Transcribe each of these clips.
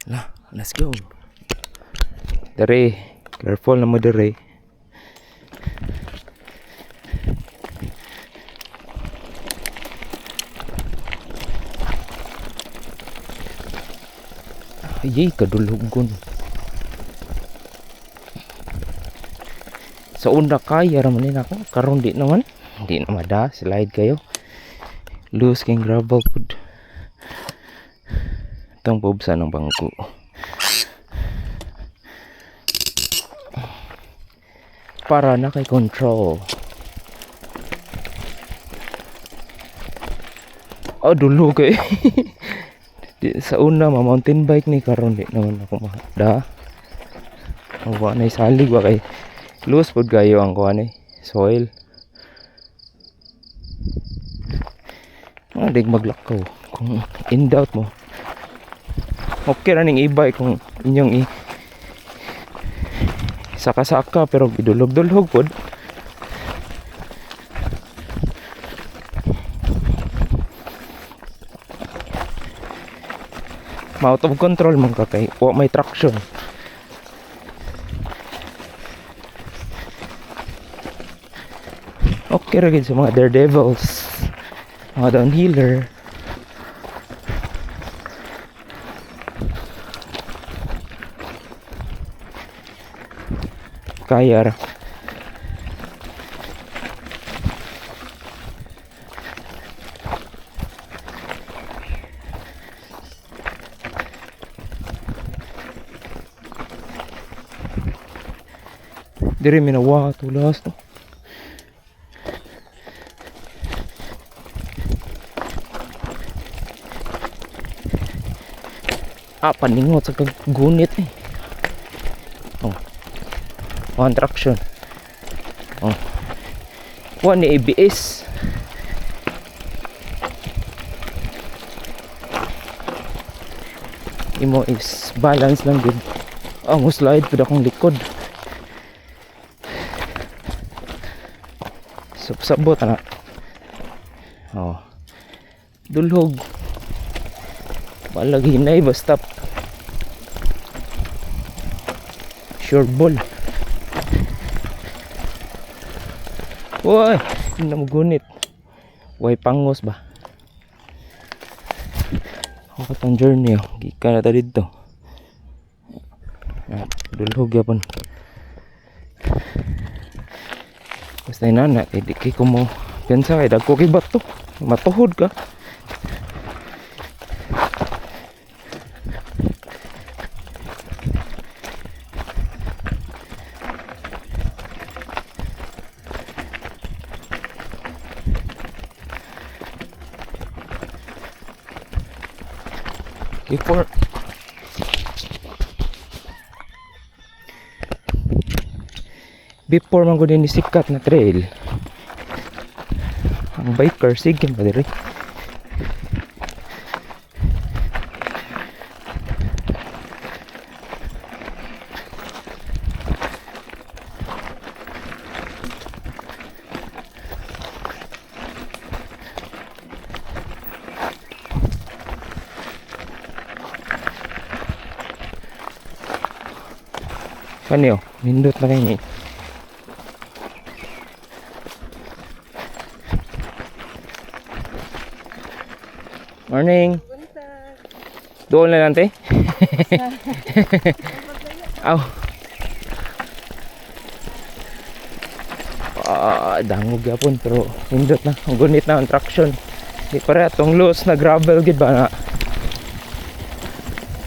La, let's go. Dere, careful na mo dere. Ayy, kadulugon. Sa una kaya ra man ni nako, karon di naman. Di na mada, slide kayo. Loose kay gravel pud. Itong bubsa ng bangko. Para na kay control. Oh, dulo kay. Di, sa una, ma mountain bike ni karon di naman ako da. Wa na salig ba kay loose pud kayo ang kuan eh, soil. Mga dig maglakaw kung in doubt mo. Okay ra ning e-bike kung inyong i saka-saka pero gidulog-dulhog pod. Ma-out of control man ka kay wa may traction. Okay ra gid sa mga daredevils, mga downhiller. Kaya ra. Diri minawa tulas no. Ah, paningot sa gunit eh. Oh. One traction. Oh. One ni ABS. Imo is balance lang gud. Oh, mo slide pud akong likod. Sabot na. Oh. Dulhog. Balag hinay basta sure ball. Uy, hindi na magunit. Way pangos ba? Ako tong journey oh. Gikan na ta didto. Ah, dulhog yapon. Basta inana, kay di kay kumo pensa kay dagko kay bato. Matuhod ka. Before man gud ni sikat na trail. Ang biker sige pa diri. Kani oh, nindot na kay ni. Morning. Doon na lang, te. Aw. Ah, dangog gyapon pero nindot na. Ang gunit na ang traction. Di pare atong loose na gravel gid ba na.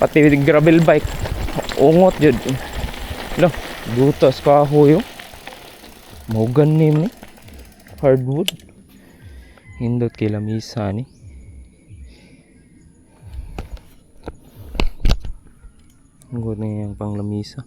Pati gravel bike ungot jud. Lo, gutos kahoy oh. Maugan ni. Hardwood. Hindot kay lamisa ni. Ang good na yung panglamisa.